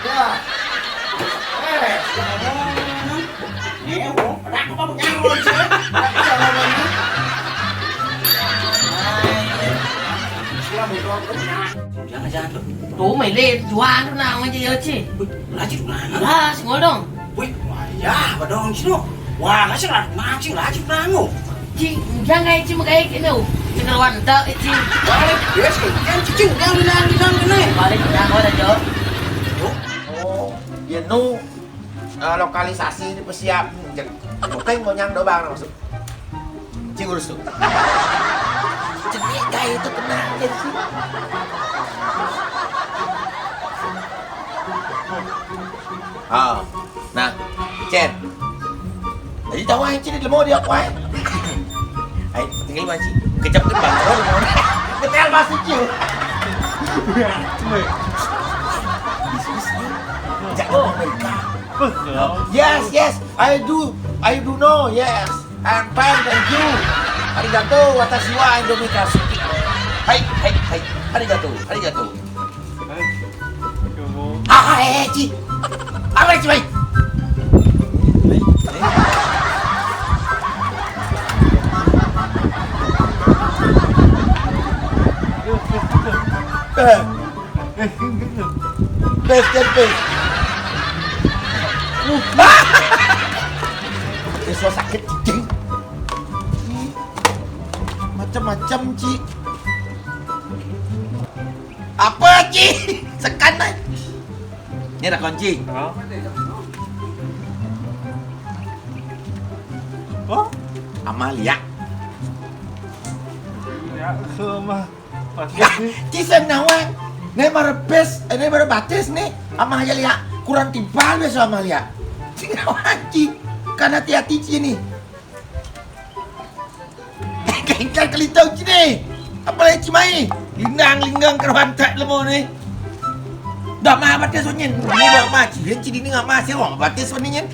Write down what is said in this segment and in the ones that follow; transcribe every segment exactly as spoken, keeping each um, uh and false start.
Wah. Eh, ngomong. Nyewo, kenapa kamu nyawa di sini? Nggak bisa ngomongnya. Nah, ini. Sudah muncul terus, nah. Jangan, jangan, tuh. Tuh, mày lên, chùa nó nào mà chị ơi chị. Ui, laju mana? Lah, sing ngol dong. Wih, wah, ya, apa dong, sih, lo? Wah, nggak sih, lah, mancing, laju mana? Ci, jangan kayak ci, kayak gini, oh. Ci, kawan, tak, ci. Balik, ya, sih, jangan, ci, ci, jangan, jangan, jangan, jangan. Balik, jangan, udah, Jo. Oh, ya, nu, eh, lokalisasi ini persiap. Jeng, penting mau nyang dobang, maksud. Cing urus tuh. Cing, kayak itu tenang aja sih. Ah, nah, Cen. Jadi tahu aja, Cen, mau dia apa, eh? Ayo, tinggal aja. Kejap ke bang, oh, mau. Ketel masih, Cil. Jangan Amerika. Yes, yes, I do, I do know, yes. I'm fine, thank you. Arigato, watashi wa Indomie Classic. Hai, hai, hai. Arigato, arigato. Ah, eh, eh, ci. Apa, ci, bai? Eh. Pes, Cen, pes. Siswa sakit, cicing. Macam-macam, Ci. Apa, Ci? Sekan, eh. Ini ada kunci. Oh. Oh? Amalia. Ya, semua. Pasti. Ci, sing nawang. Nih, mara bes, eh, nih, mara batis, nih. Amalia, kurang timpal, bes, Amalia. Sing nawang, Ci. Kan hati-hati, Ci, nih. Kengkang kelitau, Ci, nih. Apalagi, Ci, mai. Lindang, lindang, keruan tak lemo, nih. Dah, mah, batis, sunyin. Ini, Bang, mah, Ci. Ci, ini nggak masih, Bang. Batis, sunyin.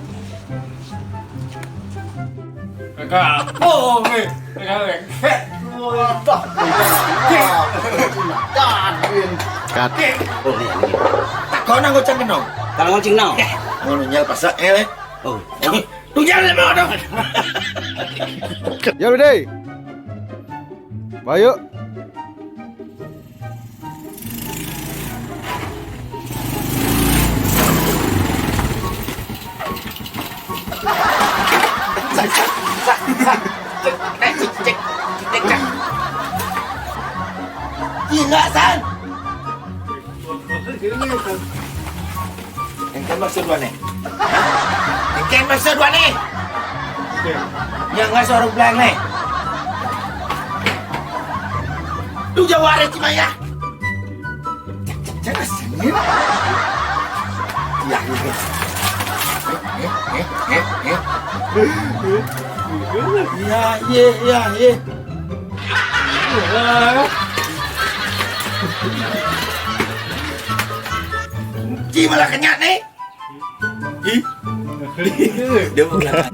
Kakak, oh, weh. Kakak, weh. Heh. Wah, Kat. Oh, ini, ini. Tak kau nang goceng kenong. Kalau ngoceng nong. Eh, ngono nyel pasak, eh, weh. Oh. Tunggal le mau dong. Ya udah. Bayu. Gila, San. Engken maksud wani. Engken maksud wani. Yang nggak suruh bilang nih. Lu jawara, Cimaya. Cek, cek, cek, sini. Ya, ini. Eh, eh, eh, eh, eh. Ya, iya, iya, iya. Ci malah kenyat nih. Ih. Dia mau kelihatan.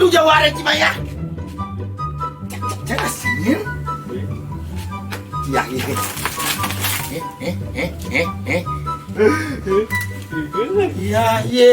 Lu jawara, Cimaya. Cek, cek, cek, asin. Ya, iya. Eh, eh, eh, eh, eh. Iya, iya.